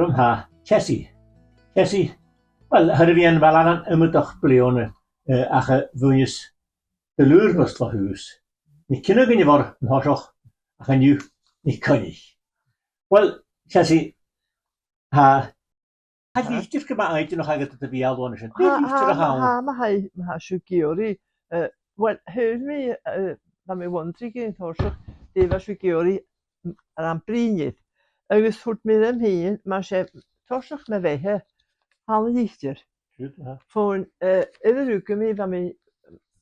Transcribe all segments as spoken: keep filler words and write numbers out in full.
An-dà, Chessie. Chessie, well, tha i air a bhith ann am Eilean Sgitheanach bliadhna, eh, ach a bhuineas do Liùrbost bho thùs. Nì cuimhne againn oirre an toiseach, ach an-diugh nì cuimhne. Well, Chessie, tha, tha litir gu math inntinneach agad a bhith a' dol an sin. Dè an litir a th' ann? Tha, ma tha, ma tha sibh ag iarraidh, eh, well, shaoil mi, eh, bha mi wondering an toiseach, dè bha sibh ag iarraidh, m-, air am bruidhinn iad. Agus thuirt mi rium fhìn, mas e toiseach mo bheatha, thalla litir. Siud, aha. Fon, eh, air an rugadh mi, bha mi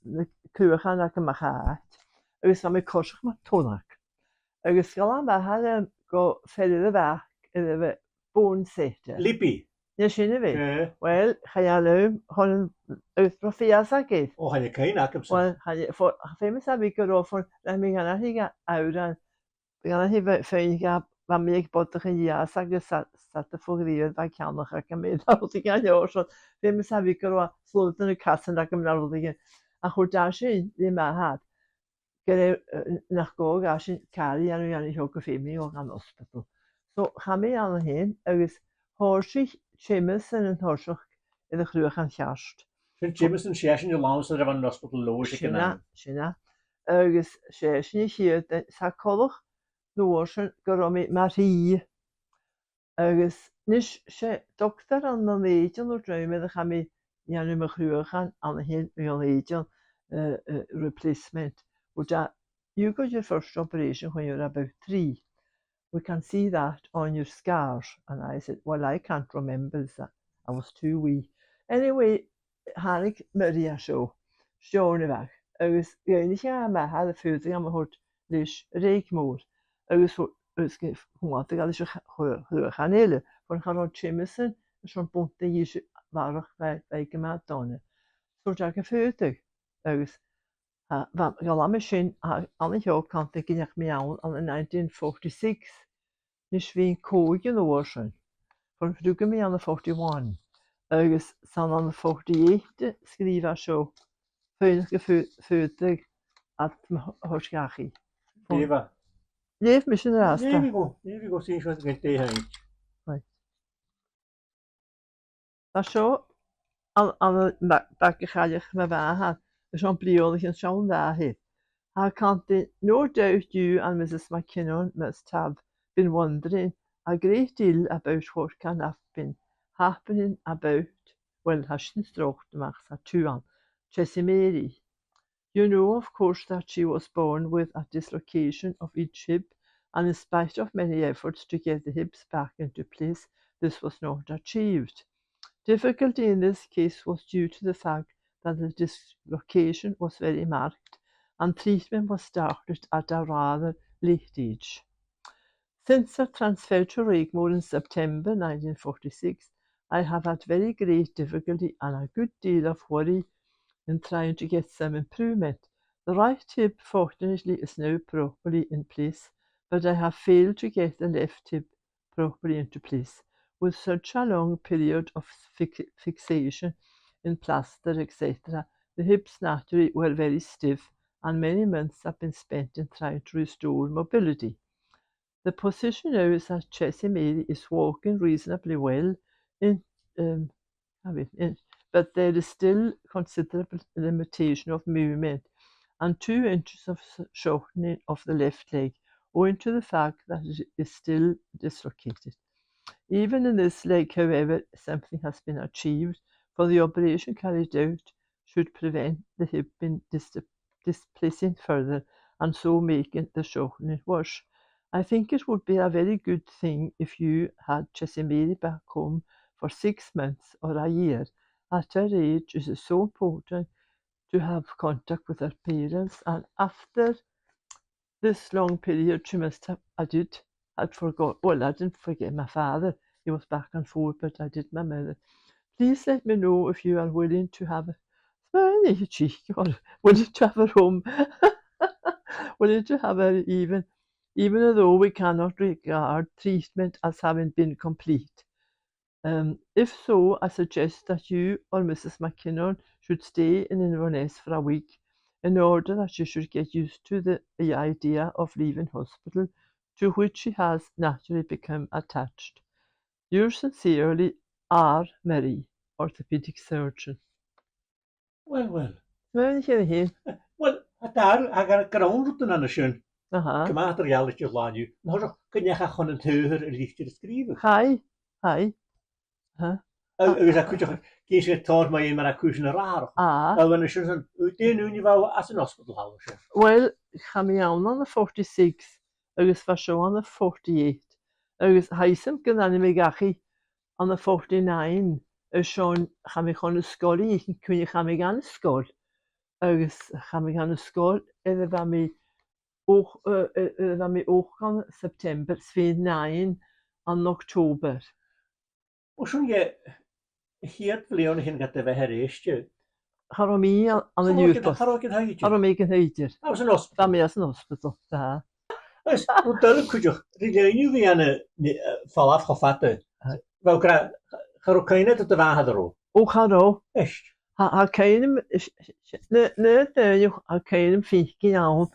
na cruachan agam a-mach à àite, agus bha mi coiseachd mar tunnag. Agus ghabh am bean, eh, gu fear air a' Bhac, air a bheil bone setter. Libby. Nì sin a bheil. Eh. Well, chaidh e leam, chun, agus bha fios aige. O, chan eil cuimhne agamsa. Well, chan eil, fo-, feumaidh e bhith gu robh fon, rinn mi gun a thig a òran, gun a thig fe-, feumaidh e, bha mi aig bodach an iasg agus sa, sa ta fo ghriar bha ceannach agam air, no rudeigin an leabhar sin. Feumaidh e bhith gu robh e a' slaodadh na casan agam no rudeigin. Ach thuirt e sin ri m' athair, gur e, eh, nach gabhadh e sin càil a dhèanamh, dhèanamh seo gu feum mi a dhol dhan ospadal. So, chaidh mi ann a shin, agus thòisich Jameson an toiseach air a' chruachan cheart. Sin Jameson, 's e sin a lean sinn a bha ann an ospadal Leòdhais aig an àm. Sin e, sin e. Agus 's e sin a' chiad, eh, 's e coltach an uair sin gun robh mi mar thrì. Agus a-nis, 's e dotair ann an Dùn Èideann a rinn mi, a chaidh mi a dhèanamh mo chruachan ann a shin, Dùn Èideann, eh, eh, replacement. But, uh, you got your first operation when you were about three. We can see that on your scar. And I said, "Well, I can't remember that. I was too wee." Anyway, thàinig Mary an seo, Steòrnabhagh, agus dh'fhaighnich e a m' athair am faodadh e a thoirt leis a Fhraoich Mhòr, agus fu-, agus gu, fhuair e a dhol leis a ch-, chu-, chruachan eile, fon cha robh Jameson, 's e buntainn a dh'innse a bharrachd bha, bha e gu math dona. So, thuirt e gun faodadh, agus, a, bha, ghabh mi sin, a, ann an seo, cantainn gun deach mi ann, ann an nineteen forty-six, a-nis bha mi còig an uair sin, fon rugadh mi ann an forty-one, agus 's ann ann an forty-eight a sgrìobh e seo, feumaidh gu fu-, faodadh iad mo th-, thoirt dhachaigh. Leugh e. Leugh mise an-dràsta. Leugh e gu, leugh e gu, sin seo gun dè th' ann. Right. Tha seo ann, ann am ba-, bag a' chailleach mo mhàthar, 's e am bliadhnaichean seo an-dà-rìribh. Tha e a' cantainn, "No doubt you and Missus MacKinnon must have been wondering a great deal about what can have been happening about," well, tha sin sroichte a-mach, 's e tè ann, Jessie Mary. You know, of course, that she was born with a dislocation of each hip, and in spite of many efforts to get the hips back into place, this was not achieved. Difficulty in this case was due to the fact that the dislocation was very marked, and treatment was started at a rather late age. Since her transfer to Faraoich Mòr in September nineteen forty-six, I have had very great difficulty and a good deal of worry in trying to get some improvement. The right hip, fortunately, is now properly in place, but I have failed to get the left hip properly into place. With such a long period of fix-, fixation in plaster, et cetera, the hips naturally were very stiff, and many months have been spent in trying to restore mobility. The position now is that Jessie Mary is walking reasonably well, in, um, I mean, in, but there is still considerable limitation of movement and two inches of s-, shortening of the left leg, owing to the fact that it is still dislocated. Even in this leg, however, something has been achieved, for the operation carried out should prevent the hip being dis-, displacing further and so making the shortening worse. I think it would be a very good thing if you had Jessie Mary back home for six months or a year. At her age, it is so important to have contact with her parents, and after this long period, she must have, I did, had forgot, well, I didn't forget my father. He was back and forth, but I did my mother. Please let me know if you are willing to have a, funny cheek, or willing to have her home. Willing to have her even, even though we cannot regard treatment as having been complete. Um, if so, I suggest that you or Missus MacKinnon should stay in Inverness for a week in order that she should get used to the, the idea of leaving hospital, to which she has naturally become attached. Yours sincerely, R. Murray, orthopaedic surgeon. Well, well. Smaoinich air a sin. Well, tha, tha gur, gur ann rudan a tha sin. Aha. Gu math eadar-dhealaichte an latha an-diugh. An toiseach, gun deach e chun an t-saothair a litir a sgrìobhadh? Chaidh, chaidh. Aha. A-, agus a' chuideachd, cò ris a tha e mar a' cur sin air atharrachadh? Ah. A bheil sin san, dè an ùine a bha thu san ospadal thall an sin? Well, chaidh mi ann ann an forty-six, agus bha seo ann an forty-eight. Agus tha fhios agam gun tàinig mi dhachaigh ann an forty-nine, airson chaidh mi chun na sgoile, chaidh mi, chaidh mi dhan sgoil. Agus chaidh mi dhan sgoil, nuair a bha mi och-, eh, eh, nuair a bha mi ochd ann an September, is bha mi nine ann an October. Uill, sin e, a' chiad bhliadhna a thàinig iad a bhith air èisteachd. Cha robh mi ann an, ann an Cha robh iad, Newport. Cha robh iad aig an taigh idir. Cha robh mi aig an taigh idir. Tha thu san ospadal. Bha mi san ospadal, tha. Agus, an dòigh cuideachd, ri linn a bhith ann an, eh, falbh cho fada. Aye. Bha gu, cha robh cuimhne agad air do mhàthair, an robh? O, cha robh. Èist. Tha, tha cuimhne agam, is, is, is, na, na daoine, tha cuimhne agam faicinn ann.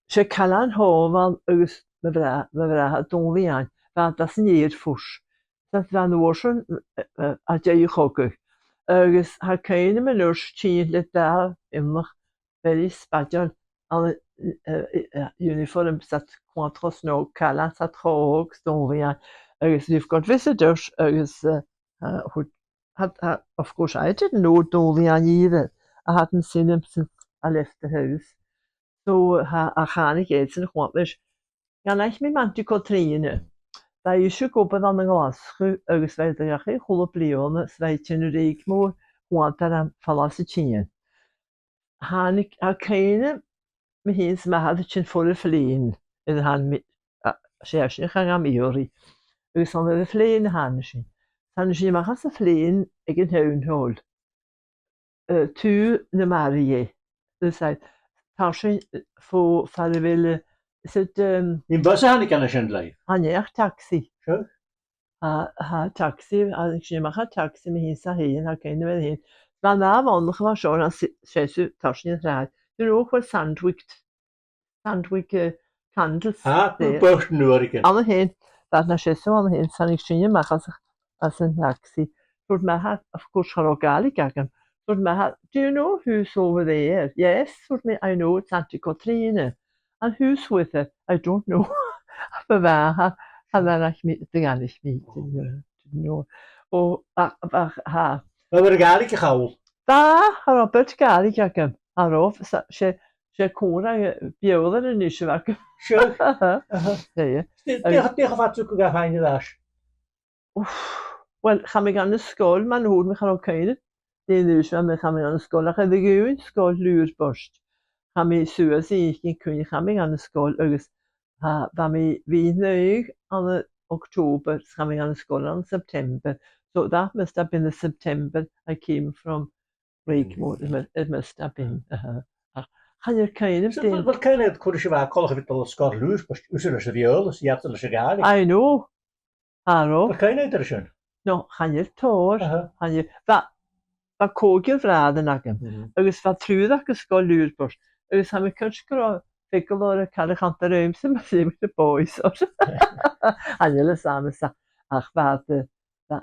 'S e Cailean Shòbhail agus mo bhrà-, mo bhràthair Dòmhnall Iain, bha iad san Air Force. Is bha an uair sin, eh, eh, à deireadh a' chogaidh. Agus tha cuimhne agam an uair sin, tighinn le dà mhionach very spaideil ann an, eh, eh, eh, uniform, 's iad cunntas no Cailean, 's iad cho òg 's Dòmhnall Iain. Agus we've got visitors, agus, eh, eh, who had, had, of course, I didn't know Dòmhnall Iain either. I hadn't seen him since I left the house. So, tha, a thàinig iadsan a chunnaic mi, ghabh mi m' Auntie Catrìona. Bha ise ag obair ann an Glaschu agus bha i a' dol dhachaigh a h-uile bliadhna, is bha i a' tighinn a Reigmore, chunntair am falbh às a' tighinn. Thàinig, tha cuimhne agam mi fhìn 's m' athair a' tighinn far a' phlèan, air a thàinig mi, a, 's e esan a chaidh gam iarraidh. Agus 's ann air a' phlèan a thàinig sinn. Thàinig sinn a-mach às a' phlèan aig an town hall. Eh, taobh na mara dheth. Is e, tarsainn, eh, fo, far a bheil, eh, is it, um, Am bus a thàinig an sin leibh? Chan e ach taxi. Sure. Tha, tha taxi, thàinig sinn a-mach à taxi, mi fhìn 's e fhèin, tha cuimhne agam air fhèin. Bha an ath mhionach a bha seo, an si-, seasamh tarsainn an t-sràid. You know where Sandwick Sandwick, eh, Candles. Ah, there. Bus an uair sin. Ann a shin, bha na seasamh ann a shin, thàinig sinn a-mach às, às an taxi. Thuirt m' athair, of course, cha robh Gàidhlig agam. Thuirt m' athair, "Do you know who's over there?" "Yes," thuirt mi, "I know, it's Auntie Catrìona." "And who's with her?" "I don't know." Bha m' athair, cha do dh'aithnich mi, do dh'aithnich mi, didn't know, didn't know. O, ach, ach, tha. Bha thu air a' Ghàidhlig a chall? Bha, cha robh bit Gàidhlig agam. Cha robh, 's e, 's e, 's e còmhradh, eh, Beurla a-nis a bh' agam. Sure. Aha. Aha. Yeah, yeah. Dè, dè, dè cho fada 's a tha thu air a bhith a' faighinn air ais? Uff. Well, chaidh mi dhan sgoil, mar a thuirt mi, cha robh cuimhne agam dè an aois a bha mi, chaidh mi dhan sgoil, ach air a dhùin sgoil Liùrboist. Chaidh mi suas, chan eil cuimhne agam, chaidh mi dhan sgoil agus tha, bha mi, bha mi naoi ann an October, is chaidh mi dhan sgoil ann an September. So that must have been the September I came from Raigmore. It mu-, it must have been. Uh-huh. Ach chan eil cuimhne agam. So, dè, bheil, bheil cuimhne agad cò ris a bha e coltach a bhith a' dol a sgoil Liùrboist, is e leis a' Bheurla, is iad leis a' Ghàidhlig? I know. Tha, ro. Bheil cuimhne agad air sin? No, chan eil tòrr. Aha. Chan eil, bha, bha còignear bhràithrean agam. Mhm. Agus bha triùir aca a' sgoil Liùrboist. Agus tha mi cinnteach gun robh feagal orra càil a chantainn rium-sa, mas e mi na boys or. Chan eil fhios agam-sa, ach bha iad, bha,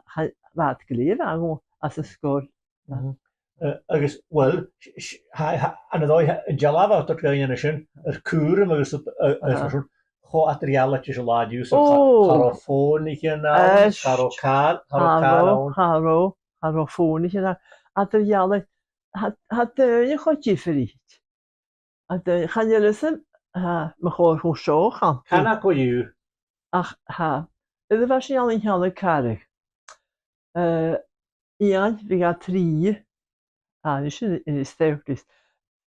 bha iad glè mhath dhomh anns an sgoil. Mhm. Eh, agus, well, s-, s-, tha, tha, an dòigh, tha, an dealbh a tha thu a' toirt dhuinn an sin, air cùram agus, eh, agus, aha, mar sin, cho eadar-dhealaichte ris an latha an-diugh, so cha, o, cha robh fònaichean ann, is, cha robh càr, cha robh, cha robh càr ann, cha robh, cha robh fònaichean ann. Eadar-dhealaichte, tha, tha daoine cho diofraichte. Tha daoine, chan eil fhios agam, tha, mo chòrr cho seo, chan eil. Chan eil co-dhiù. Ach tha, nuair a bha sinn ann an Ceann a' Charraigh, eh, Iain, bha e trì, a, a-nis in, in his thirties.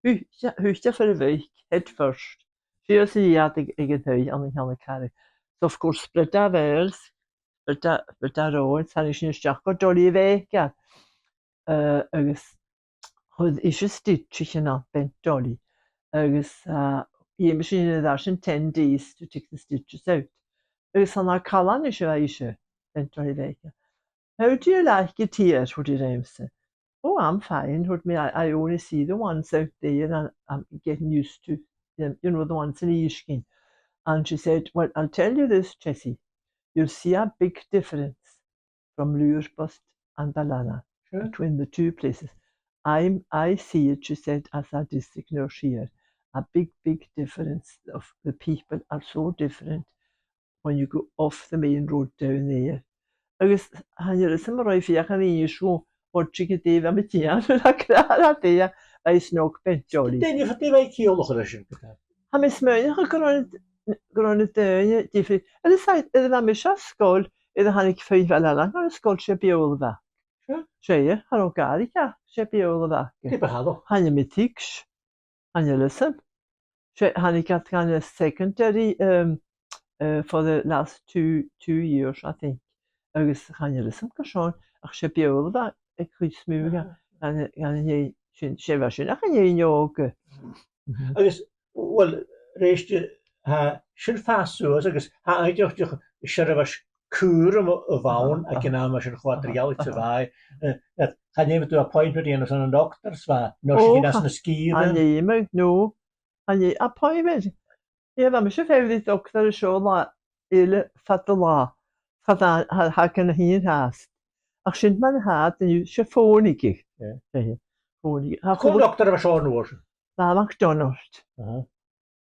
Thuit, thuit e far a' bhàrr, head first. Sìos an leathad aig, aig an taigh ann an Ceann a' Charraigh. So, of course, spread our wings, spread our, spread our wings, thàinig sinn a-steach gu Dolly a' Bhèiceir. Eh, agus chuir ise stitchichean ann, bent Dolly. Agus, eh, dh'fheumadh sinn an uair sin ten days to take the stitches out. Agus 's ann à Callanis a bha ise, bent Dolly a' Bhèiceir. "How do you like it here?" thuirt i rium-sa. "Oh, I'm fine," thuirt mi, "I, I only see the ones out there and I'm getting used to them, you know, the ones in Uisgean." And she said, "Well, I'll tell you this, Jessie, you'll see a big difference from Liùrbost and Baile Ailein, between the two places. I'm, I see it, she said, as a district nurse here. A big, big difference of the people are so different when you go off the main road down there. Agus chan eil fhios agam an robh fiach an innis dhomh, bhuel, dè bha mi a' dèanamh, a' cur a' dèidh, bha i snog, Bean Jolly. Dè, dè bha i a' ciallachadh leis sin? Tha mi a' smaoineachadh gun robh, gun robh na daoine difrichte. Agus a, nuair a bha mise san sgoil, nuair a thàinig feadhainn Bhaile Ailein dhan sgoil, 's e Beurla a bh' aca. Sure. 'S e, cha robh Gàidhlig aca, 's e Beurla a bh' aca. Dè bu chaomh leat? Chan eil mi a' tuigs'. Chan eil fhios agam. 'S e, thàinig iad gun a' secondary, um, uh, for the last two, two years, I think. Agus chan eil fhios agam carson, ach 's e Beurla a bh' aig a' chuid as motha dha, dhan, dhan an fheadhainn sin, 's e, bha sin ach an fheadhainn òga. Agus, uill, a-rithist, tha sin a' fàs suas agus tha e dìreach, dìreach seirbheis cùraim a bh' ann aig an àm sin, cho eadar-dhealaichte 's a bha e. Eh, eh, chan fheum thu appointment a dhèanamh son an doctor, 's bha nurse againn anns na sgìrean. Chan fheum, no. Chan fheum appointment. Bha mise a' feitheamh ri doctor an seo latha eile fad an latha. Cha tha, tha, tha e gun a thighinn fhathast. Ach sin mar a tha e an-diugh, 's e fònaigeadh. Yeah. Eh, fònaigeadh. Cò an doctor a bha seo an uair sin? Bha MacDonald. Aha.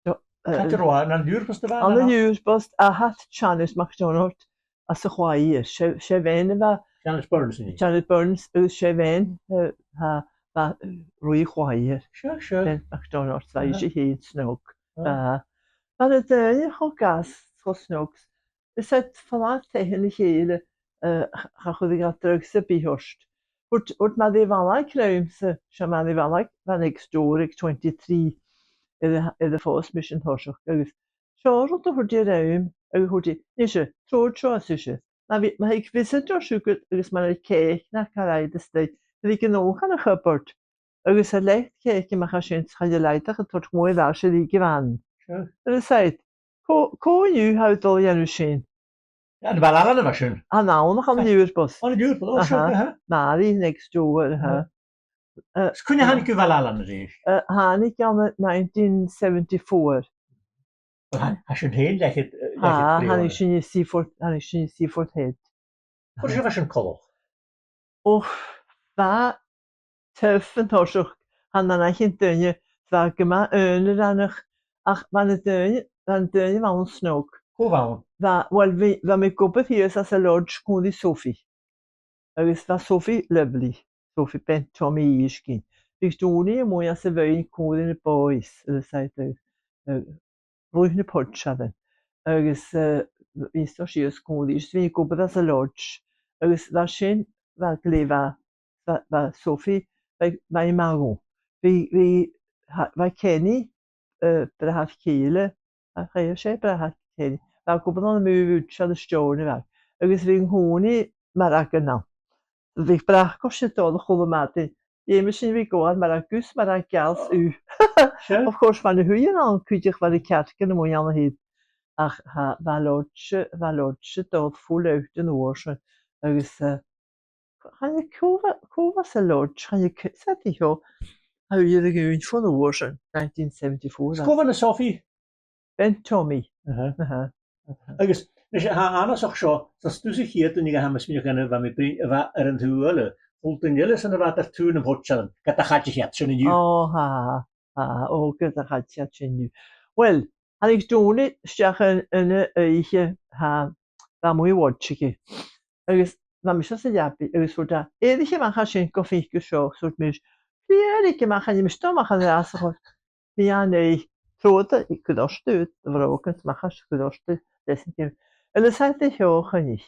So, eh, càit an robh e? Ann an Liùrbost a bha e? Ann an Liùrbost, a tha Janet MacDonald às a' choir. 'S e, 's e a' bhean a bha, Janet Burns, an e? Janet Burns, agus 's e a' bhean, eh, tha, bha, eh, ri choir. Sure, sure. Janet MacDonald, bha i, aha, ise fhèin snog. Ah. Bha, bha na daoine cho gasta, cho snog. Is iad a' falbh taighean a chèile, eh, ch-, cha chuireadh iad dragh sam bith ort. Thuirt, thuirt Màiri Bhalaidh rium-sa, 's e Màiri Bhalaidh, bha i next door aig twenty-three air a, air a phòs mise an toiseach, agus seo rud a thuirt i rium, agus thuirt i, nise, trobhad seo, ars ise. Ma bhi-, ma thig visitor thugad agus mura bheil cèic no càil agad a-staigh, thèid gu an olc ann an cupboard. Agus a leithid cèic a-mach à sin, 's cha leig thu a thoirt a-muigh a-rithist, 's e ri a' bhean. Sure. Agus thuirt i, cò, cò an-diugh a tha thu a' dol a dhèanamh sin? Ann am Baile Ailein a bha sin? Ann an, ann an Liùrbost. Ann an Liùrbost, o, sure, aha. Màiri next door, aha. Aha. Eh, is cuin a thàinig thu a Bhaile Ailein a-rithist? Eh, thàinig ann an nineteen seventy-four. Well, tha, tha sin fhèin leth-cheud, eh, leth-cheud bliadhna. Tha, thàinig sinn a Seaforth, thàinig sinn a Seaforth Head. Cò ris a bha sin coltach? Och, bha tough an toiseach, chan fhaigheadh duine, bha gu math aonaranach, ach bha na daoine, bha na daoine a bh' ann snog. Cò bh' ann? Bha, well, bha, bha mi ag obair shìos anns an lodge còmhla ri Sophie. Agus bha Sophie lovely, Sophie Bent Tommy Eiskin. Bhiodh Donnie a-muigh anns a' bheinn còmhla ri na boys, agus, eh, eh, ruith na poidsearan. Agus, eh, bhiodh i sìos còmhla ris, bha i ag obair anns an lodge. Agus bha sin, bha glè mhath, bha, bha Sophie, bha, bha i math dhomh. Bha, bha, tha, bha Kenny, eh, bràthair-cèile, a chaidh, 's e bràthair-cèile. Bha e ag obair ann am Mùireann, 's e Steòrnabhagh. Agus bhiodh an-còmhnaidh marag ann. Bhiodh bracaist a' dol a h-uile madainn. Dh'fheumadh sinn a bhith a' gabhail marag gus marag geal 's ugh. Sure. Of course, bha na h-uighean ann cuideachd, bha na cearcan a-muigh ann a shiud. Ach tha, bha lodge, bha lodge a' dol full out an uair sin. Agus, eh, chan eil, cò bha, cò bha san lodge, chan eil, cò, 's e dè cho, tha mi a' dol a dh'fhaighinn fon uair sin, nineteen seventy-four. Is cò bh' ann an Sophie? Bent Tommy. Aha. Aha. Aha. Agus, nise, tha e annasach seo, 's tusa a' chiad duine a tha mi a' smaoineachadh a bha mi a' bruidhinn, a bha air an t-sùil, a h-uile duine eile san a bha air taobh nam poidsearan, ged a chaidich iad sin an-diugh. Ò, tha, tha, ò, ged a chaidich iad sin an-diugh. Well, thàinig Donnie a-steach an, an oidhche, tha, bha e a-muigh a' watch aige. Agus bha mise sa leabaidh, agus thuirt e, èirich a-mach à sin gu faic seo, thuirt mise, èirich a-mach, chan eil mise a' dol a-mach an-dràsta, thuirt, bha e an aghaidh, trobhad, cuideachd, a bhrògan, 's a-mach às cuideachd, leis an gcéim. Agus a-steach dhan t-seòmar a-nis.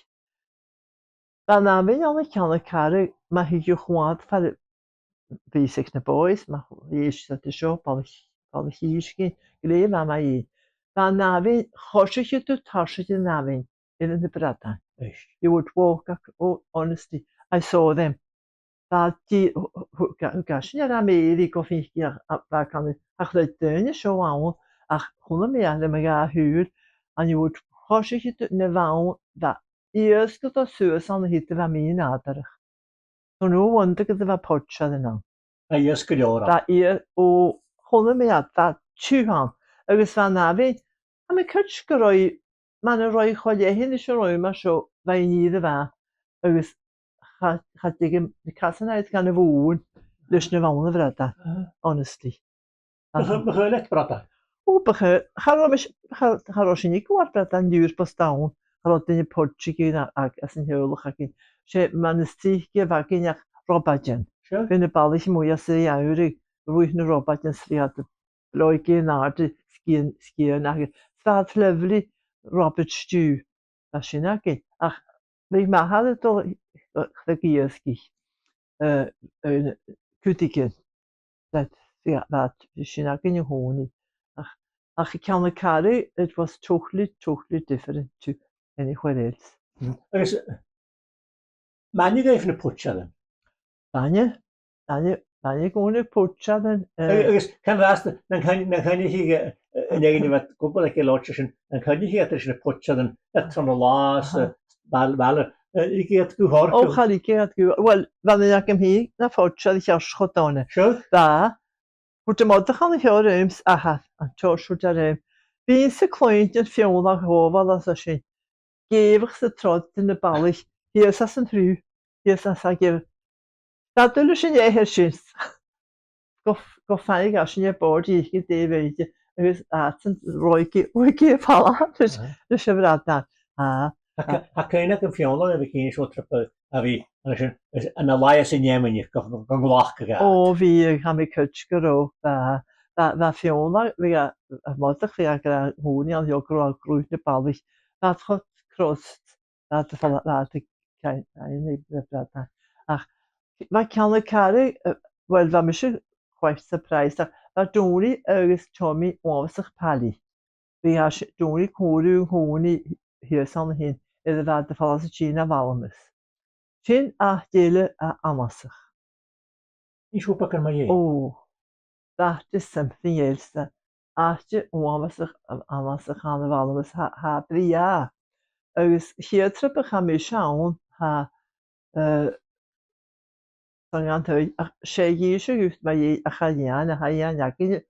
Bha an abhainn ann an ceann a' chàrr, ma thig thu chun far a bhios na boys, ma dh'èisteas iad ri seo, Baile, Baile Chìsgin, glè mhath ma dhèidhinn. Bha an abhainn, choisicheadh tu tarsainn an abhainn, air na bradan. Right. You would walk ac-, oh, honestly, I saw them. Bha, dè, th-, th-, th-, ghabh, ghabh sinn air a' mhèirigh gu faic, ach, ach, ach, ach chluich daoine seo ann, ach chunnaic mi iad le mo dhà shùil, and you would, choisicheadh tu na bh' ann, bha iasg a' dol suas ann a shiud a bha mì-nàdarrach. So no wonder gun robh poidsearan ann. Bha iasg gu leòr ann. Bha iasg, o, chunnaic mi iad, bha tiugh ann. Agus bha an abhainn, tha mi cinnteach gun robh, mura robh i cho leathann ris an robh i mar seo, bha i an ìre mhath. Agus cha, cha dèan na casan iad gan a' bhùrn leis na bh' ann, a bhradain, honestly. Aha. Mo chù-, mo chùlaibh, a bhradain. Ò, mo chù-, cha robh mise, cha, cha robh sinn ag iarraidh bradain ùr bhos dàn, cha robh duine poidseach againn a-, ag-, às an teaghlach againn. 'S e mar as trice a bh' againn ach robaidean. Sure. Bha na balaich a-muigh às an t-samhradh, a' ruith na robaidean 's iad a' bleoghainn an-àirde, sgian, sgian, ach 's bha iad lovely rabaid stew. Bha sin againn. Ach bha mi math air a dhol, eh, chun a' ghiosgaich, eh, eh, cuideigin. That, yeah, that, sin againn an-còmhnaidh. Ach, ach aig ceann a' chàraidh, it was totally, totally different to anywhere else. Agus, eh, Bha mi a' gabhail na poidsearan. Bha mi, bha mi, bha mi a' gabhail na poidsearan, eh. Agus, agus can fhathast, nan can, nan canaidh sibh, eh, eh, an fheadhainn a bha ag obair aig an lobhta sin, nan canaidh sibh iad ris na poidsearan, eh, tron an latha, aha, eh, bhal-, bhal-, eh, a' gabhail gu h-àrd. Ò, cha leigeadh iad gu, well, bha mi agam fhìn na phoidsear a cheart cho dona. Sure. Bha, thuirt am bodach an seo rium, aha, an toiseach a thuirt e rium. Bhithinn-sa a' cluinntinn Fionnlagh a' chòmhdhail às a sin. Gèamhach 's a' trod ri na balaich, shìos às an t-sruth, shìos às a' gheamh. Dad, uile sin e air sin. Gu, gu faighinn às an e bòrd idir dè bh' ann, agus às an robh i, robh i a' falbh leis, aha, leis a' bhradan. Ah, tha, ah, tha cuimhne agam Fionnlagh a bhith a' cluinntinn seo trip a bhith, an sin, is, an a laighe san eamaineach, gu, gu, gu glacadh e. Ò, bha, tha mi cinnteach gun robh, bha, bha, bha Fionnlagh, bha e, am bodach, bha e ag ràdh dhomh an-diugh gun robh e a' gruth na balaich, bha e cho crost, bha e a' falbh, bha e a' cai-, caitheamh na, na bradain. Ach, bha ceann a' chàraidh, eh, well, bha mise quite surprised, ach bha Donnie agus Tommy uabhasach pally. Bha e, Donnie còmhla rium an-còmhnaidh shìos an sin, air a bhith a' falbh às an t-sìde a' bhalamas. Sin àite eile a tha annasach. Nì seo beagan mu dheidhinn. Oh, that is something else. Àite uabhasach, annasach a th' ann am balamas, tha, tha e brèagha. Agus a' chiad trip a chaidh mise ann, tha, eh, 's ann an taigh, ach 's e dh'innis e dhut mu dheidhinn, ach tha e, tha e againne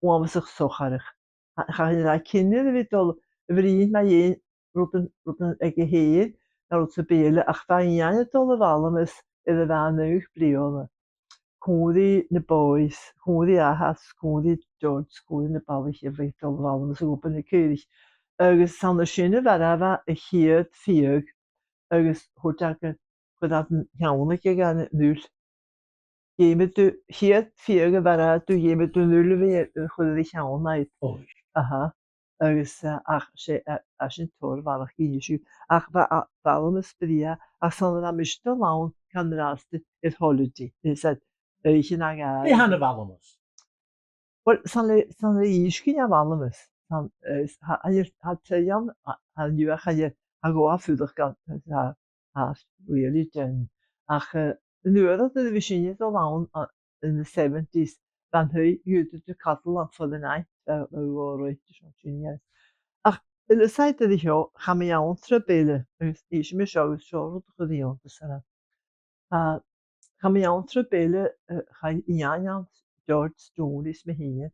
uabhasach socharach. Cha, cha robh e cinnteach a bhith a' dol a bhruidhinn mu dheidhinn rudan, rudan aige fhèin, no rud sam bith eile, ach bha e a' dol a bhalamas air a bhith naoi bliadhna. Còmhla ri na boys, còmhla ri athair, còmhla ri George, còmhla ri na balaich a bha a' dol a bhalamas ag obair na caorach. Agus 's ann an sin a mharbh e a' chiad fiadh, agus thuirt e gu, chuir iad an ceann aige dhan fhuil. Dh'fheumadh tu, a' chiad fiadh a mharbhadh tu, dh'fheumadh tu an fhuil a bhith a' cur air a cheann agad. Ò. Aha. Agus, eh, ach 's e, eh, 's e sin tòrr a bharrachd a dh'innis thu. Ach bha, a, bha e uabhasach brèagha, ach 's ann a bha mise a' dol ann, can-dràsta, air holiday. Is e, eh, sin a ghabh. Dè th' ann am balamas? Well, 's ann le, 's ann le uisge a bha am balamas. 'S ann, eh, 's, tha, tha, tha taighean, tha, tha an-diugh, tha, tha e gu math fuireach gun, tha, tha really den. Ach, eh, an uair a bha sinne a' dol ann, eh, in the seventies, bha an taigh, you had to cuddle for the night, eh, eh, all right, so, sin e. Ach, eil fhios agad, an seo, chaidh mi ann trip eile, agus innsidh mi seo, agus seo rud a chuir iongnadh orm. Tha, chaidh mi ann trip eile, eh, chaidh Iain ann, George, Donnie is mi fhìn,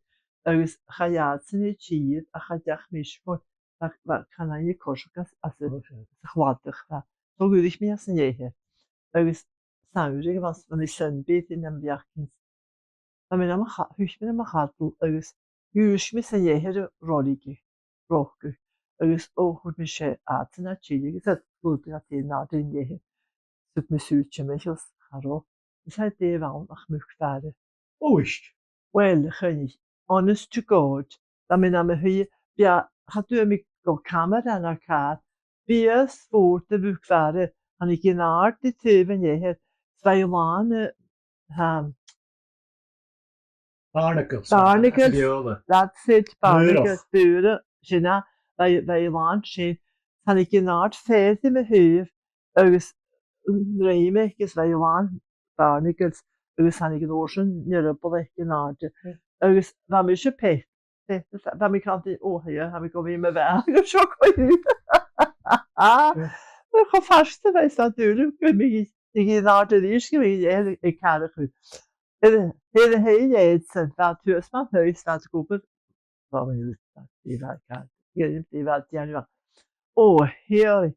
agus chaidh iadsan air tìr, ach cha deach mise fhèin, ach bha, chan fhaigheadh coiseachd às, às a', às a' chladach, bha. So dh'fhuirich mi às an eathar, agus 's ann a bha, bha mi sunbathing nam bheachd-sa. Bha mi nam cha-, thuit mi nam chadal agus dhùisg mi san eathar a' roiligeadh, roiligeadh, agus o, chuir mise iadsan a' tilleadh agus a' dùsgadh an àird an eathair. Thug mi sùil timcheall 's cha robh. Is e dè bh' ann ach muc-mhara. Uisg! Well, a Choinnich, honest to God, bha mi nam shuidhe, bha, cha d' fhuair mi gu camera no càil, bhios mòr de mhuc-mhara, thàinig an àird ri taobh an eathair, 's bha i làn, eh, tha, barnacles, barnacles, that's it, barnacles, maorach, sin e, bha, bha i làn sin. Thàinig an àird fhathast ri mo thaobh, agus an dream aice, 's bha i làn barnacles, agus thàinig an uair sin an earball aig an àirde. Mm. Agus bha mise pet, pet, bha mi cantainn, o, yeah, tha mi gu bhith mo bheatha, agus seo co-dhiù. Mm. Cho faisg 's a bha e, 's dòcha gu bheil mi ag, ag an àirde a-rithist, gu bheil e ag, ag càradh. Air, air a h-uile leithid sin, bha turas mun taigh, 's bha e ag obair, bha mi, bha e, bha e, bha e, bha e, bha e, o, shìorraidh.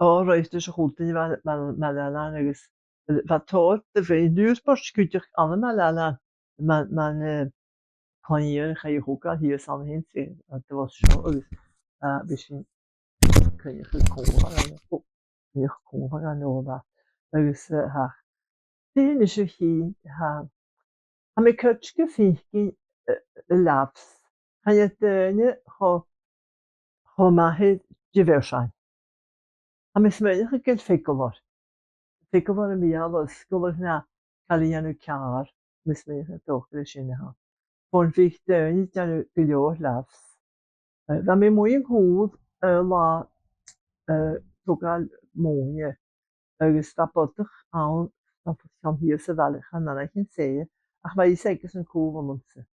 Ò, right, 's e a h-uile duine mar, mar, mar a lean, agus bha tòrr de bhith an Newport cuideachd ann am Baile Ailein, mar, mar, eh, Clann Iar, chaidh a thogail shìos ann fhèin, a' bhus seo, agus, eh, bha sinn a' coinneachadh còmhla, a' coinneachadh còmhla an latha. Agus, eh, tha, dè a-nis a chì, tha, tha mi a' creidsinn gu faicinn, eh, eh, labs. Chan eil daoine cho, cho math air dibhearsain. Tha mi a' smaoineachadh gu bheil feagal orra. Feagal orra a bhith a' dol a sgoil no càil a dhèanamh ceàrr, tha mi a' smaoineachadh gu bheil e sin a th' ann. bhon bhiodh daoine a' dèanamh gu leòr leamhas. Eh, bha mi a-muigh an cùl, eh, latha, eh, togail mòine, agus bha bodach ann, ann an taigh shìos sa bhaile, chan ann a chionn 's e, ach bha fhios aige-san cò bh' annamsa.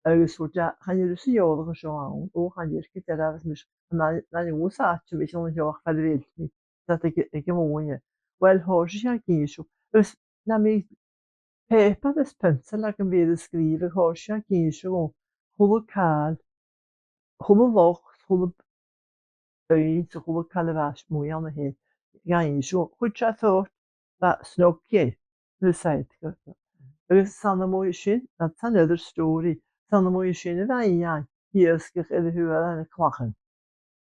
Agus thuirt e, "Chan eil thusa eòlach an seo ann." "Ò, chan eil, gu dearbh," ars mise, "chan eil, chan eil fhios agam, mise an seo ach far a bheil mi, 's iad aig, aig a' mhòine." Uill, thòisich e ag innse, agus nam biodh pàipear is peansail agam a bhith air a sgrìobhadh, thòisich e ag innse dhomh a h-uile càil, a h-uile loch, a h-uile buidheann, 's a h-uile càil a bha a-muigh ann a shin, ag innse dhomh. Chuir e seo, bha snog dheth, nuair a shàbhail e. Agus 's ann a-muigh an sin, that's another story, 's ann a-muigh an sin a bha e, an iasgach air a thoirt dha na clachan.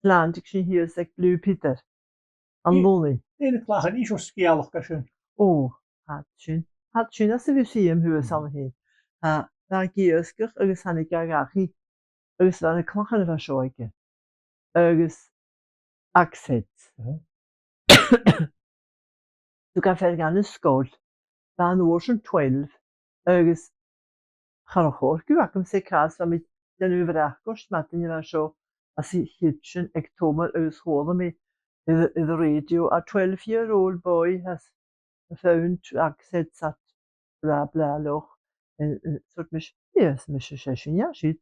Shlàintig sinn shìos aig Blue Peter an Lunnainn. Dè na clachan, innis sgeulachd air sin. Ò, tha sin, tha sin às a bheil sibh shuas an shin. Tha, tha an iasgach agus thàinig e dhachaigh, agus bha na clachan a bha seo aige. Agus axe heads. Aha. Thug e fear dhan an sgoil, bha e an uair sin twelve, agus cha robh a' chòrr gu agam-sa, 's bha mi a' dèanamh a' bhracaist madainn an seo anns a' chidsin aig Tomair, agus chuala mi air, air an rèidio, "A twelve-year-old boy has found axe heads at blah, blah loch." And, and thuirt mise, "Yes," ars mise, "'s e sin a tha siud."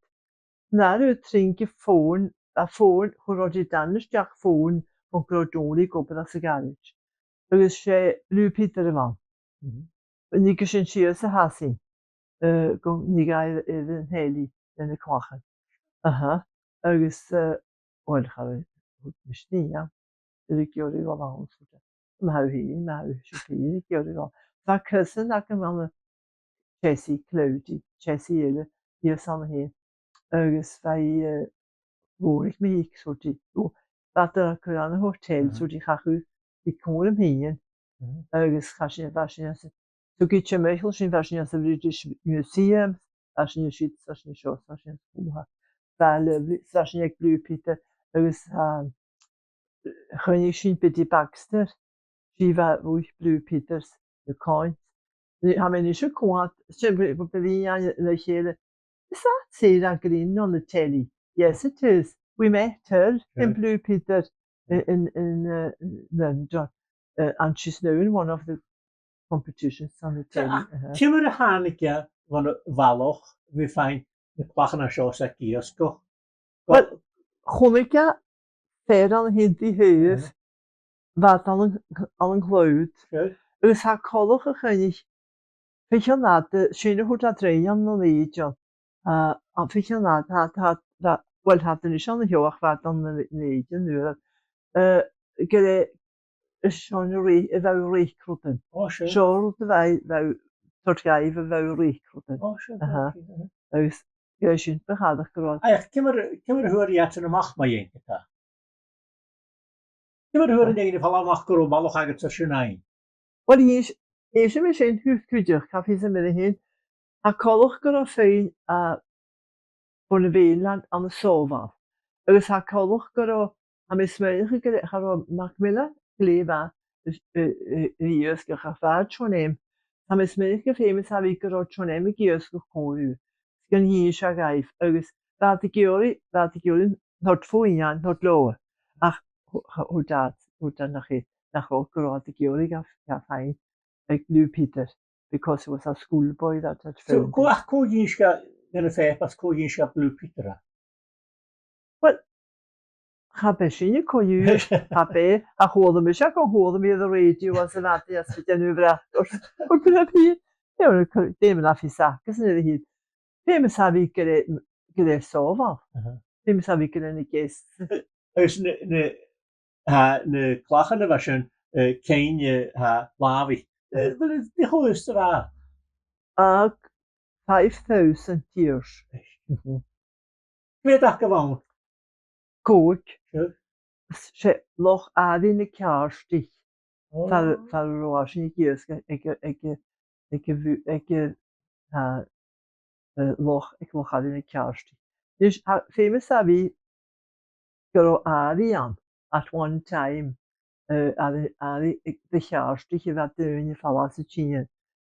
An ath rud, tring am fòn, am fòn, chuir Roddy Danaid a-steach fòn, bhon gun robh Donnie ag obair anns a' gharaids. Agus 's e Blue Peter a bh' ann. Mhm. Thàinig e sìos a Shasainn, eh, gun tighinn air, air an telly le na clachan. Aha. Agus, eh, uill, cha robh, thuirt mise, "Nì, air ag iarraidh a dhol ann," thuirt e. "Ma tha thu fhèin, ma tha thu fhèin ag iarraidh a dhol." Bha cousin agam ann an Chessie, Cloudy, Chessie eile, shìos an sin fhèin. Agus bha i, eh, bhuannaich mi i, 's thuirt i, ò, bha iad a' cur ann an hotel, 's thuirt i, "Chaidh thu i còmhla rium fhìn." Mhm. Agus chaidh sinn, bha sinn anns a', thug i timcheall sinn, bha sinn anns a' British Museum, bha sinn an siud, bha sinn an seo, bha sinn anns a' chùlaibh. Bha e lovely, bha sinn aig Blue Peter, agus, um, choinnich sinn Biddy Baxter, 's i bha bhuaithe Blue Peter, na coin. Tha mi a-nis a' coimhead, sin, bu, bu, bu, bha i ann le chèile. "Is that Sarah Green on the telly?" "Yes, it is. We met her in Blue Peter in, in, in, uh, London. Uh, and she's now in one of the competitions on the telly." Aha. Ciamar a thàinig e bhon a' bhalach a bhith a' faighinn na clachan seo 's ag iasgach? Uill, chunnaic e fear ann an Inbhir Nis, bha iad ann an, ann an clobhd. Agus tha coltach a choinnich fichead fhada, sin a thuirt iad rinn ann an Èideann. A, an fichead fhada, tha, tha, tha, uill, tha iad a-nis ann a sheo ach bha iad ann an Èideann nuair a, eh, gur e, is seo na rì-, a bha a' reic rudan. Ò, sure. Seo rud a bha, bha, toirt dhaibh a bha a' reic rudan. Ò, sure, aha. Agus gur e sin bu chòir gun robh. Ach ciamar, ciamar a fhuair iadsan a-mach mu dheidhinn seo? Ciamar a fhuair an fheadhainn a' falbh a-mach gun robh balach agadsa an sin fhaighinn? Uill, innsidh, innsidh mi sin cuideachd, tha fhios agam fhìn. Tha coltach gun robh feadhainn, a, bhon a' mhainland ann an Sòbhal. Agus tha coltach gun robh, tha mi a' smaoineachadh gun robh, cha robh Macmillan glè mhath, eh, eh, eh, air iasgach, ach bha Seán M. Tha mi a' smaoineachadh gu feum 's a bhith gun robh Seán M ag iasgach còmhla riutha. 'S gun innse e dhaibh, agus bha iad ag iarraidh, bha iad ag iarraidh an toirt fodhainn, an toirt leotha. Ach thu-, thu-, thuirt iad, thuirt iad nach e, nach robh, gun robh iad ag iarraidh dha, dha fhaighinn aig Blue Peter, because he was a schoolboy that had found him. So, cò, ach cò dh'innis dhan a' phàipear, cò dh'innis Blue Peter e? Uill, cha b' e sinne co-dhiù, cha b' e, ach chuala mise e, chuala mi e air an rèidio anns a' mhadainn às a' dèanamh-breac. Ò, gu robh e, you know, dè mar a bha fios aca-san air a thighinn. Feumaidh e bhith gu lèir, gu lèir Sòbhal. Aha. Feumaidh e bhith gu lèir na gèist. Agus na, na, tha na clachan a bha sin, eh, cinn, eh, tha làmhaich. Eh, bheil, dè cho aosta a bha? Ach five thousand years. Mhm. Dè bh' aca ann? Còig. Sure. 'S e Loch Àirigh na Ceàrdaich. Ò. Far, far an robh sinn ag iasgach aig, aig, aig, aig, aig, aig, eh, eh, loch, aig Loch Àirigh na Ceàrdaich. Nis, tha, feumaidh e bhith gun robh àirigh ann at one time, eh, àirigh, àirigh aig na Ceàrdaich a bha daoine a' falbh às an t-sìthean.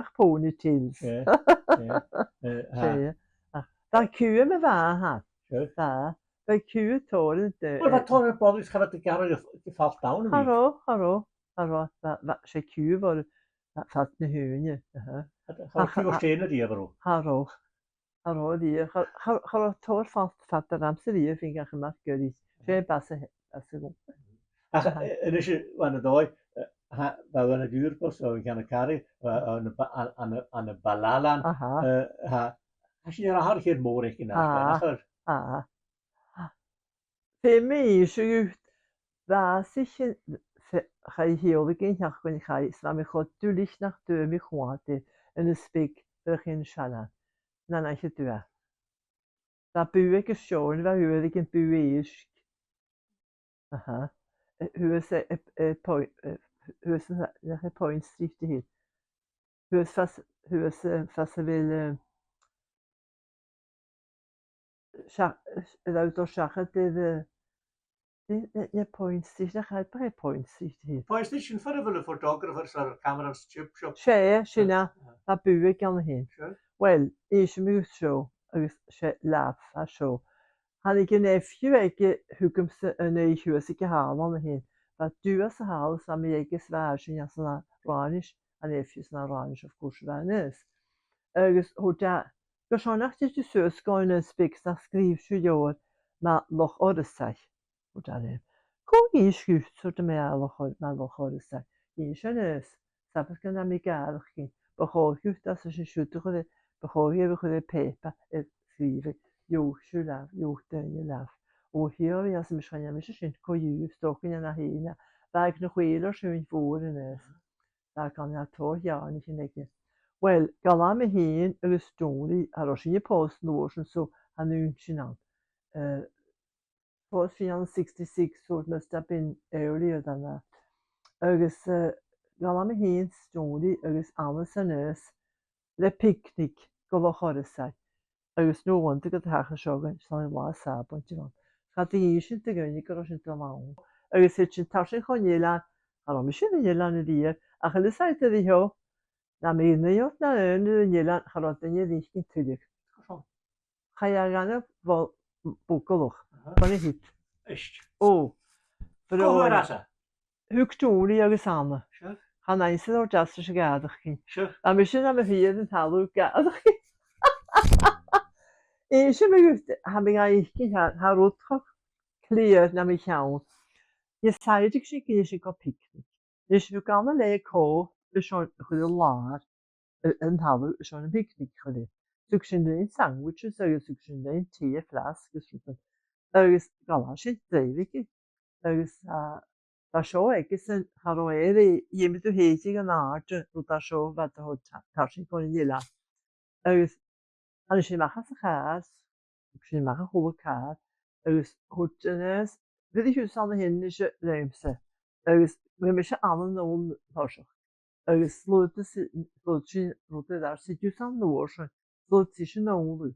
ach ponytails. Yeah, yeah. Eh, tha. Seadh. Ach, bha ciùth a' bhàthair. Sure. Bha. Bha ciùth tòrr an de. Well, bha tòrr bollocks, cha robh iad a' gearradh a' falt ann. Cha robh, cha robh, cha robh. Bha, bha, 's e ciùth a bh' oirre, bha, fad na h-ùine. Aha. Cha robh ciùth a-staigh an-diugh, cha robh. Cha robh. Cha robh idir, cha, cha, cha robh tòrr falt fad an àm sin a-riamh, feuch, ach a-mach gu ruige. 'S e bàs a, bàs a bh' ann. Ach, eh, a-nis, eh, bha na dòigh, eh, tha, bha, bha na dùrbasan, so, an ceann a' chàraidh, bha, ann an, ann an, ann am balalan, aha, eh, tha, tha sin air atharrachadh mòr aig an àm, nach eil? Aha. Feumaidh mi innse dhut, bhàsaich, fe-, chaidh a thiodhlaigeadh an t-seachdain chaidh, 's bha mi cho duilich nach d' fhuair mi cuairt air anns a' Spig, bha e a' tighinn sean. Nan aice dubh. Bha bùth aige an seo, bha uair aige am bùth èisg. Aha. Eh, shuas, eh, eh, eh, Point, eh, shuas, eh, nach e Point Street a th' ann. Shuas far, shuas, eh, far a bheil, eh, sea-, eh, an robh thu a' dol seachad air, eh, eh, eh, eh, Point Street, nach e, b' e Point Street a th' ann. Point Street, sin far a bheil am photographer 's a' camera 's a' chip shop. 'S e, sin e, tha bùth aige an sin. Sure. Well, innsidh mi dhut seo, agus 's e làmh a tha seo. Thàinig an nephew aige thugamsa an oidhche shuas aig a' halla an sin. Bha dubh anns a' halla 's bha mi aige 's bha esan anns an Ràinis, an nephew anns an Ràinis, of course, a bha a-nis. Agus thuirt e, gu sònraichte, tha thu suas gu na Spigs, nach sgrìobh thu leabhar mu Loch Orasaigh. Thuirt e rium, cò dh'innis dhut, thuirt e, mu Loch Or-, mu Loch Orasaigh? Dh'innis e a-nis, sabaid gun robh mi a' gàireachdainn, bu chòir dhut às a sin siud a chur, bu chòir dhuibh a chur air pàipear, air sgrìobhadh, leugh sibh leam, leugh daoine leam. O, shìorraidh, arsa mise, chan eil mise sin co-dhiù, 's dòcha gun robh e fhèin, bha e aig na Whalers, sin mòr a-nis. Bha e gan a' toirt dha na h-uighean aige. Well, ghabh mi fhìn agus Johnny, cha robh sinne pòsta an uair sin, so chan eil sinn ann. Eh, pòs sinn ann sixty-six, so it must have been earlier than that. Agus, eh, ghabh mi fhìn 's Johnny agus Anna 's Aonghas le picnic gu Loch Orasaigh. Agus nuair a bha an t-àm aca a thachairt an seo, 's ann an latha Sàbaid a bh' ann. Cha do dh'innis sinn do dhuine gun robh sinn a' dol ann. Agus thuirt sinn, tha sinn chun an eilein, cha robh mise air an eilean a-riamh, ach a-nis a tha sinn an seo, nam bheachd-sa, nam bheachd-sa, an eilean, cha robh duine air fhaicinn tuilleadh. Chaidh e gun a' bho-, boglach. Aha. Chun a thit. Ist. O. Cò thuirt e? Thug Johnny agus Anna. Sure. Chan fhaigheadh iad an t-àm a' gàireachdainn. Sure. Tha mise nam fhìor an talamh a' gàireachdainn. Innsidh mi dhut, tha mi ga fhaicinn, tha, tha rud cho clear nam cheann. Decididh sinn gun tèid sinn gu picnic. Nis, thug Anna leatha còta leis a chur air làr. an talamh, 's ann am picnic a chuir e. Thug sinn dhuinn sandwiches agus thug sinn dhuinn tì a' flasg agus rudan. Agus dh'fhalbh sinn a' dràibheadh. Agus, ah, bha seo aigesan, cha robh e ri dhèanamh, dh'fheumadh tu shèideadh an àirde, rud a seo, bha iad a' toirt ta-, tarsainn bhon an eilean. Agus thàinig sinn a-mach às a' chàr, thug sinn a-mach a h-uile càil, agus thuirt Aonghas, "Bheir thusa ann a shin a-nis riumsa." Agus bha mise ann an ùine an toiseach. Agus shlaod si-, shlaod sinn rud air adhart, "Siud thusa an uair sin." Shlaod sise an ùine.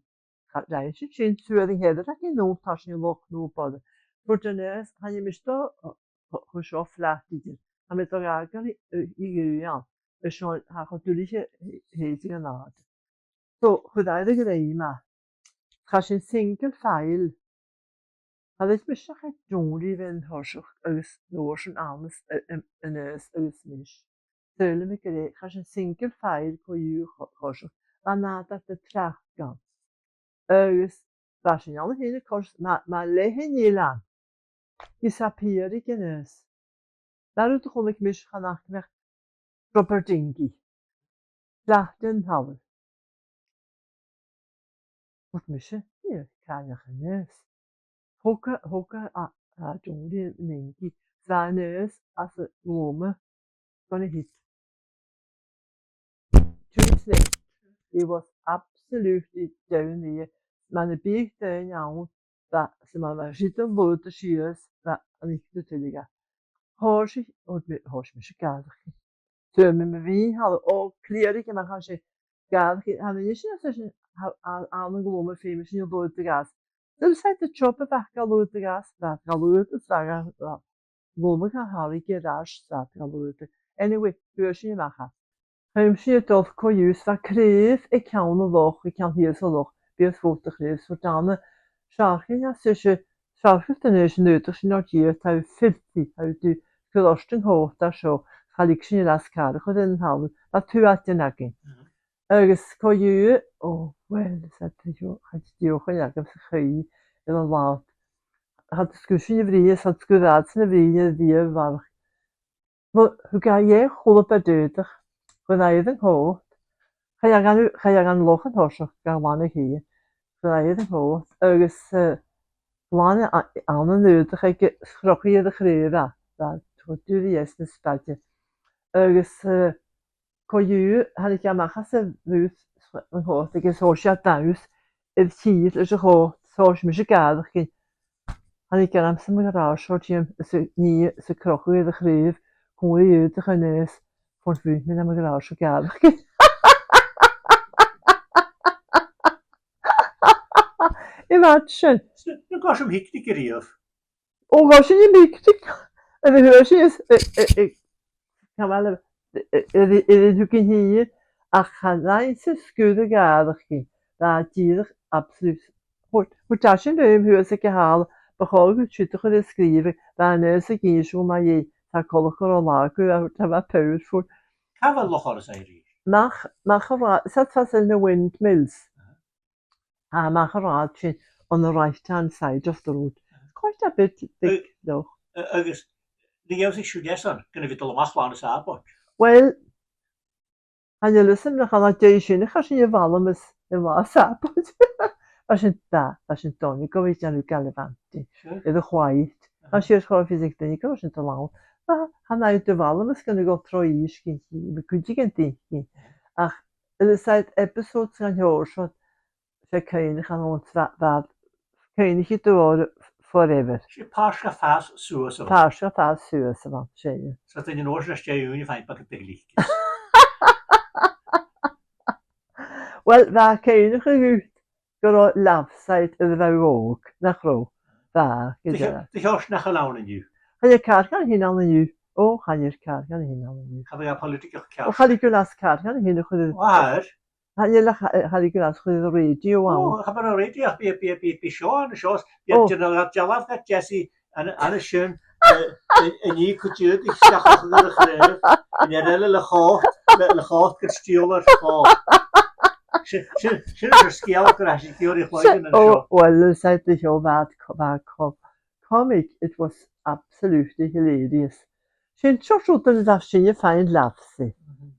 Cha-, rinn sinn sin, 's fhuair an ceathrar againn ùine tarsainn an loch no bother. Thuirt Aonghas, "Chan eil mise dol, o, o, o seo flat idir. Tha mi dol a dh'fhàgail i, i, i ghuth ann. Is seo, tha e cho duilich a shèideadh an àirde." So, chuir e air a dhruim e. Chaidh sinn single file. Cha leig mise ach air Johnny a bhith an toiseach agus an uair sin Aonghas, a, a, Aonghas agus mise. Saoilidh mi gur e, chaidh sinn single file co-dhiù a' cho-, choiseachd. Bha nàdar de track ann. Agus bha sinn ann a shin a' coiseachd, ma, ma leithid an eilein. Is tha pier aig Aonghas. An ath rud a chunnaic mise, chan fhaca mi ach rubber dinghy. Flat an talamh. Thuirt mise, "Nì, càit an deach Aonghas?" Thog e, thog e, a, a, Johnny an dinghy. Bha Aonghas às a' ghluma gun a' thit. Tuesday, he was absolutely down there. Mar a bhiodh daoine ann, bha, 's ma, ma thit an lùb sìos, bha an ictus tuilleadh. Thòisich, thòisich mi, thòisich mise a' gàireachdainn. Thug mi mo mhìn-thalla, o, cliaraich e, mar a chanadh sibh, gàireachdainn, tha mi a-nis a' smaoineachadh, tha, a, ann an gluma feumaidh sinn an lùb a ghabhail. Dè 's e an job a bh' aca, an lùb a ghabhail, bha e ga lùb, is bha e ga, ga, gluma ga tharraing air ais, 's bha e ga lùb. Anyway, fhuair sinn a-mach e. Chaidh sinn a' dol co-dhiù, 's bha craobh aig ceann an loch, aig ceann shìos an loch, bhiodh fo do chraobh, so dèanamh searcan às ise, searcan an uair sin, nuair a thèid sinn air dìreadh, tha thu filthy, tha thu, gu lorst an còta seo, cha leig sinn air ais càil a chur air an talamh, bha tuathalan againn. Agus co-dhiù, o, uill, 's e, tha thu, cha deach agam sa chaoidh air an latha. Cha do sguir sinn a' bhruidhinn, cha do sguir iadsan a' bhruidhinn air a' bhiadh a bharrachd. Well, thug e dheth a h-uile bit aodach, chuir e air an còta, chaidh e dhan, chaidh e dhan loch an toiseach, dhan làrna-cèin, chuir e air an còta, agus, eh, ghlan e a-, ann an aodach aige, 's chroch e air a' chraobh e, bha e cho daor a dheas na spaide. Agus, eh, co-dhiù, thàinig e a-mach às a' bhùth, an còta aige, 's thòisich e a' dannsa air tìr leis a' chòta, 's thòisich mise a' gàireachdainn. Thàinig e ormsa mu dheidhinn, 's e, 's e, nì, 's e crochadh air a' chraobh, còmhla ri aodach Aonghais, fon bhùth mi nam ghràdh seo gàireachdainn. Imagine. An gabh sibh picnic a-riamh? O, ghabh sinn picnic. An uair sin is, eh, eh, eh, chan eil, eh, eh, eh, eh, thugainn fhìn, ach chan eil sinn sgur a' gàireachdainn, bha e dìreach absolute. Thuirt, thuirt esan rium shuas aig a' halla, bu chòir dhut siud a chur air sgrìobhadh, bha Aonghas ag innse dhomh mu dheidhinn, tha coltach gun robh latha aca, a thuirt, tha e powerful. Càit a bheil Loch Orrasaigh a-rithist? Mach, mach an rathad, 's e, 's e na windmills. Aha. A, mach an rathad sin on the right hand side of the road. Quite a bit big, though. A-, agus dè dh'ionnsaich sibh airson, gun a bhith a' dol a-mach làn Sàbaid? Well, chan eil fhios agam nach ann an dèidh sin a chaidh sinn a Bhalamus an latha Sàbaid. Bha sinn, bha, bha sinn a' dol a bhith a' dèanamh gallivanting. Sure. Air a' chladach. Aha. Bha sinn air chor fios aig duine gun robh sinn a' dol ann. Bha, chan fhaigheadh tu a Bhalamus gun a dhol tro Uibhist, chan eil cuideigin a' tighinn. Ach, is e episode san leabhar seo, 's e cuimhneachan ann, bha, bha, cuimhnichidh tu oirre forever. 'S e pàirt a' fàs suas a bh' ann. Pàirt a' fàs suas a bh' ann, 's e. So, duine an uair sin às dèidh ùine a' faighinn beagan de ghliocas. Well, bha cuimhneachan dhut gun robh Lampside air a bhith òg, nach robh? Bha, gu dearbh. Do sheòrsa nach eil ann an-diugh? Chan eil càil dhen a sin ann an-diugh. O, chan eil càil dhen a sin ann an-diugh. Cha bhi e politically correct. O, cha leig thu às càil dhen a sin a chur air. Chan eil, cha, cha leig thu às a chur air an rèidio ann. O, cha b' ann an rèidio, ach bidh, bidh, bidh, bidh seo ann, seo, bidh, o, dealbh, dealbh de Jessie an, an sin, eh, an, an nì cuideachd a-steach a chur air a' chraobh, an fhear eile le chòta, le, le chòta gu stiall air chòta. Sin, sin, sin an sgeul gun robh sinn ag iarraidh a chluinntinn an seo. O, well, is e, 's e, bha e co-, bha e co-, comic, it was absolutely hilarious. Sin sort of rud a bha sinn a' faighinn laughs air,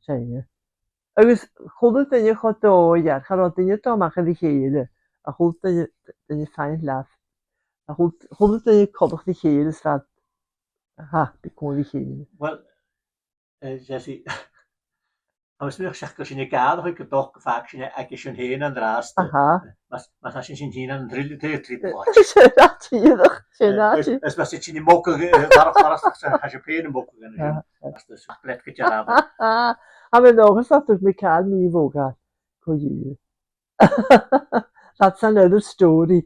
sin e. Agus a h-uile duine cho dòigheil, cha robh duine a' dol a-mach air a chèile, a h-uile duine, duine faighinn leas. A h-uile, a h-uile duine coltach ri chèile is bha iad happy còmhla ri chèile. Well, eh, Jessie, tha mi a' smaoineachadh gu bheil sinn a' gabhail a-mach gu dòcha gu fàg sinn aige sinn fhèin an-dràsta. Aha. Mas, mas e sin sinn fhìn an triall, triall, triall. Sin e, dìreach, sin e. Eh, is, is mas e sin am mogadh, eh, barrachd, barrachd, sa, tha sinn fhèin am mogadh an sin. Aha. Mas, is, leat gu dearbh. Tha mi an dòchas nach tug mi càil mì-mhogail co-dhiù. That's another story.